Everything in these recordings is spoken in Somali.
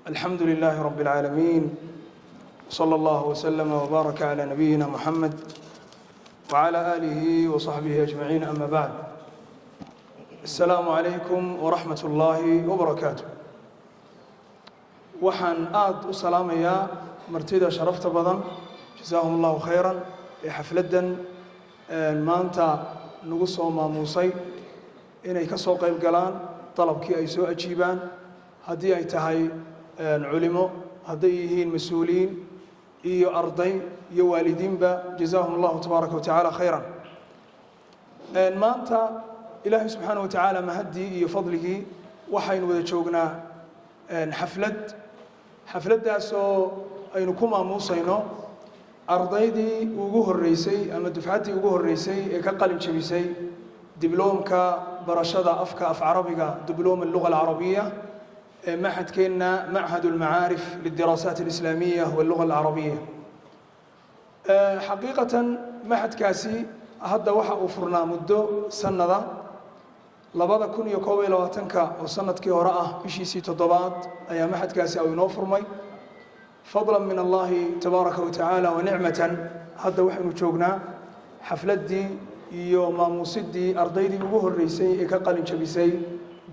الحمد لله رب العالمين، صلى الله وسلم وبارك على نبينا محمد وعلى آله وصحبه أجمعين، أما بعد، السلام عليكم ورحمة الله وبركاته. Waxaan aada u salaamayaa martida sharafta badan، جزاهم الله خيرا، ee xafladdan maanta nagu soo maamuusay inay ka soo qayb galaan, dalabkii ay soo ajiibaan, haddii ay tahay culimo, hadday yihiin mas-uuliyiin iyo arday iyo waalidiinba. جزاهم الله تبارك وتعالى خيرا. Maanta Ilaahay subxaana wa tacaala mahaddii iyo fadligii waxaynu wada joognaa xaflad, xafladdaasoo aynu ku maamuusayno ardaydii ugu horreysay ama dufcaddii ugu horreysay ee ka qalin jebisay dibloomka barashada afka af Carabiga، دبلوم اللغة العربية، ee machadkeenna معهد المعارف للدراسات الإسلامية واللغة العربية. Xaqiiqatan, machadkaasi hadda waxa uu furnaa muddo sanada. 2021-ka oo sanadkii hore ah, bishiisii toddobaad ayaa machadkaasi au inoo furmay. فضلا من الله تبارك وتعالى ونعمة, hadda waxaynu joognaa xafladdii iyo maamuusidii ardaydii ugu horreysay ee ka qalin jabisay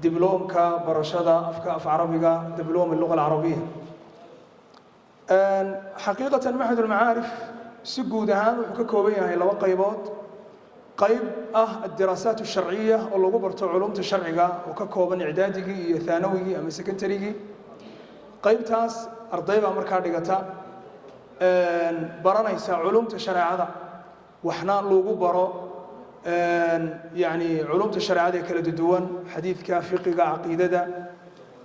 dibloomka barashada afka af Carabiga، دبلوم اللغة العربية. Xaqiiqatan, معهد المعارف si guud ahaan wuxuu ka kooban yahay laba qaybood: qayb ah الدراسات الشرعية oo lagu barto culumta sharciga, oo ka kooban icdaadigii iyo thaanawigii ama secondarygii. Qaybtaas arday baa markaa dhigata, baranaysa culumta shareecada, waxna lagu baro yani culumta shareecada ee kala duwan, xadiidka, fiqiga, caqiidada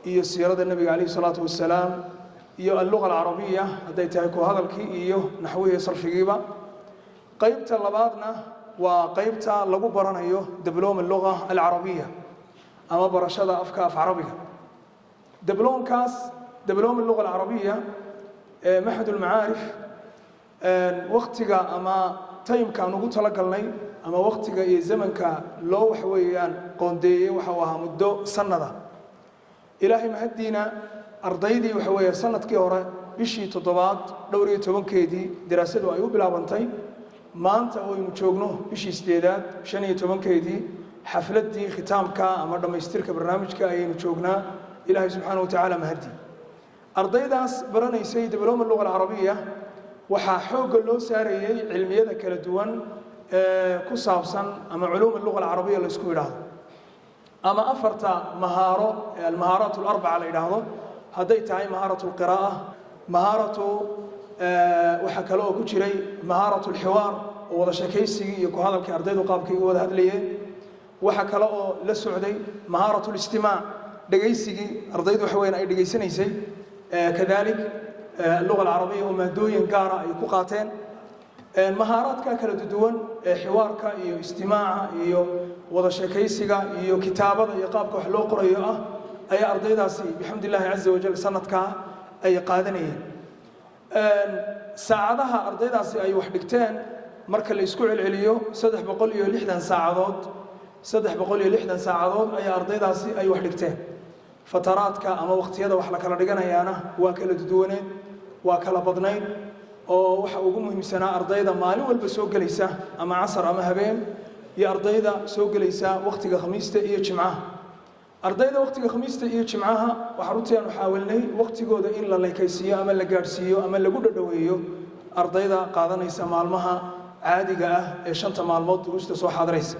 iyo siirada Nebiga عليه الصلاة والسلام, iyo اللغة العربية hadday tahay ku hadalkii iyo naxwihii, sarfigiiba. Qaybta labaadna waa qaybta lagu baranayo دبلوم اللغة العربية ama barashada afka af Carabiga. Dibloomkaas، دبلوم اللغة العربية ee معهد المعارف, waktiga ama timeka aan ugu talagalnay ama waktiga iyo zamanka loo waxa weeyaan qoondeeyey waxa uu ahaa muddo sanada. Ilaahay mahaddiina, ardaydii waxa weeye sanadkii hore bishii toddobaad dhowr iyo tobankeedii daraasadu ay u bilaabantay, maanta oo aynu joogno bishii sideedaad 15-keedii, xafladdii khitaamka ama dhammaystirka barnaamijka ayaynu joognaa. Ilaahay subxaana wa tacaala mahaddi. Ardaydaas baranaysay دبلوم اللغة العربية waxaa xoogga loo saarayey cilmiyada kala duwan ee ku saabsan ama علوم اللغة العربية la isku yidhaahdo, ama afarta mahaaro ee المهارات الأربعة la yidhaahdo, hadday tahay مهارة القراءة, mahaaratu, waxaa kale oo ku jiray مهارة الحوار oo wada sheekaysigii iyo ku hadalkii ardaydu qaabkay u wada hadlayeen. Waxaa kale oo la socday مهارة الاستماع, dhegaysigii ardaydu waxa weyan ay dhegaysanaysay. كذلك اللغة العربية oo maadooyin gaara ay ku qaateen. Mahaaraadka kala duwan ee xiwaarka iyo istimaaca iyo wada sheekaysiga iyo kitaabada iyo qaabka wax loo qorayo ah ayaa ardaydaasi بحمد الله عز وجل sanadkaa ay qaadanayeen. Saacadaha ardaydaasi ay wax dhigteen marka la isku celceliyo, 360 saacadood, 360 saacadood ayaa ardaydaasi ay wax dhigteen. Fataraadka ama waqtiyada wax la kala dhiganayaana waa kala duwaneed, waa kala badnayd, oo waxa ugu muhiimsanaa ardayda maalin walba soo gelaysa ama casar ama habeen, iyo ardayda soo gelaysa wakhtiga Khamiista iyo Jimcaha. Ardayda wakhtiga Khamiista iyo Jimcaha waxaa runtii aanu xaawilnay wakhtigooda in la leekaysiiyo ama la gaadhsiiyo ama lagu dhadhoweeyo ardayda qaadanaysa maalmaha caadiga ah ee shanta maalmood duruusta soo xaadiraysa.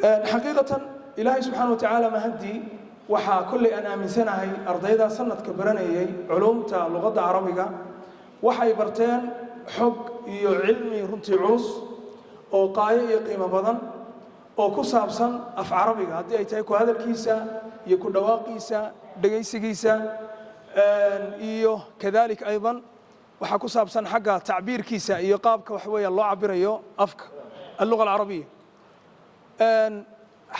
Xaqiiqatan, Ilaahay subxaana wa tacaala mahaddii, waxaa kolley aan aaminsanahay ardayda sanadka baranayay culumta luqadda Carabiga waxay barteen xog iyo cilmi runtii culus oo qaayo iyo qiimo badan oo ku saabsan af Carabiga, haddii ay tahay ku hadalkiisa iyo ku dhawaaqiisa, dhegaysigiisa, iyo كذلك أيضا waxaa ku saabsan xagga tacbiirkiisa iyo qaabka waxa weeya loo cabirayo afka اللغة العربية.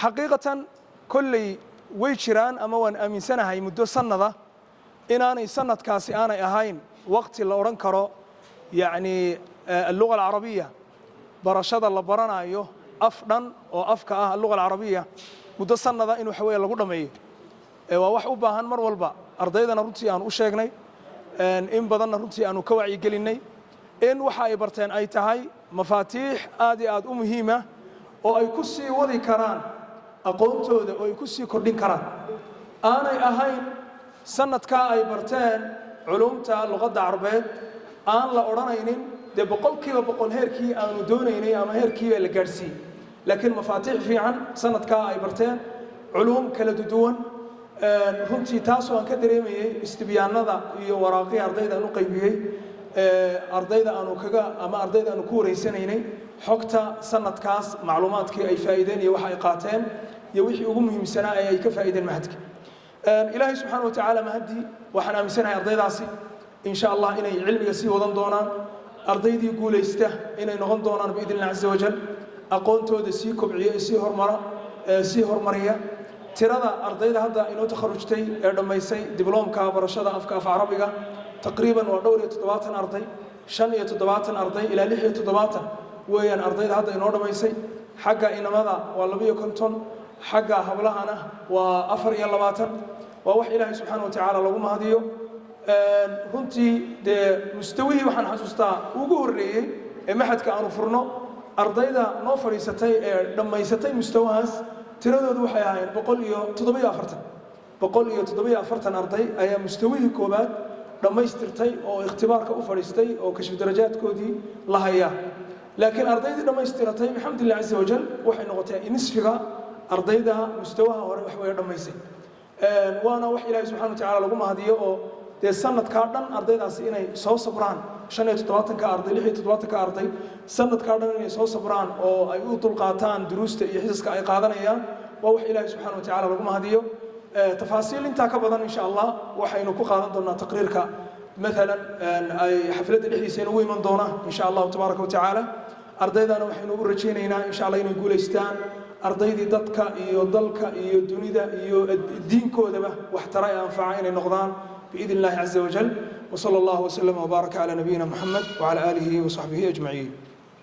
Xaqiiqatan, kolley way jiraan ama waan aaminsanahay muddo sanada inaanay sanadkaasi aanay ahayn waqti la odhan karo yacni اللغة العربية barashada la baranayo af dhan oo afka ah اللغة العربية muddo sanada in waxa weeye lagu dhammeeyo waa wax u baahan mar walba Ardaydana runtii aanu u sheegnay, in badanna runtii aanu ka wacyigelinay in waxa ay barteen ay tahay mafaatiix aad iyo aad u muhiima oo ay ku sii wadi karaan aqoontooda oo ay ku sii kordhin karaan, aanay ahayn sanadkaa ay barteen culumta luqadda Carbeed aan la odhanaynin dee 100% heerkii aanu doonaynay ama heerkii baa la gaadhsiiyey, laakiin mafaatiix fiican sanadkaa ay barteen culuum kala duwan. Runtii taasoo aan ka dareemayey istibyaanada iyo waraaqihii ardayda aan u qaybiyey, ardayda aanu kaga ama ardayda aanu ku wareysanaynay xogta sanadkaas, macluumaadkii ay faa'iideen iyo waxa ay qaateen iyo wixii ugu muhiimsanaa ee ay ka faa'iideen machadka. Ilaahay subxaana wa tacaala mahaddii, waxaan aaminsanahay ardaydaasi insha Allah inay cilmiga sii wadan doonaan, ardaydii guulaysta inay noqon doonaan biidn illah caza wajal, aqoontooda sii kobciya ee sii hormara, sii horumariya. Tirada ardayda hadda inoo takharujtay ee dhammaysay dibloomka barashada afka af Carabiga taqriiban waa dhowr iyo toddobaatan arday, 75 arday ilaa 76 weeyaan ardayda hadda inoo dhammaysay. Xagga inamada waa 52, xagga hablahana waa 24. Waa wax Ilaahay subxaana wa tacaala lagu mahadiyo. Runtii dee mustawihii waxaan xasuustaa ugu horreeyey ee machadka aanu furno, ardayda noo fadhiisatay ee dhammaysatay mustawahaas tiradoodu waxay ahaayeen 147. 147 arday ayaa mustawihii koowaad dhammaystirtay oo ikhtibaarka u fadhiistay oo kashif darajaadkoodii la hayaa. Laakiin ardaydii dhammaystiratay bixamdillah caza wajal waxay noqotay nisfiga ardayda mustawaha hore wax way dhammaysay. Waana wax Ilaahay subxana wa tacala lagu mahadiyo oo dee sanadkaa dhan ardaydaasi inay soo sabraan, 75-ka arday, 76-ka arday, sanadkaa dhan inay soo sabraan oo ay u dulqaataan duruusta iyo xisaska ay qaadanayaan, waa wax Ilaahay subxana wa tacala lagu mahadiyo. Tafaasiil intaa ka badan insha Allah waxaynu ku qaadan doonaa taqriirka maalan ay xafladda dhexdiisa inugu iman doona insha Allahu tabaaraka wa tacaala. Ardaydana waxaynu u rajaynaynaa insha Allah inay guulaystaan, ardaydii dadka iyo dalka iyo dunida iyo diinkoodaba wax tara ee anfaca inay noqdaan biidn illahi caza wajal. Wsala allahu waslama wbaaraka cala nabiyina Muxamed wcala aalihi wasaxbihi ajmaciin.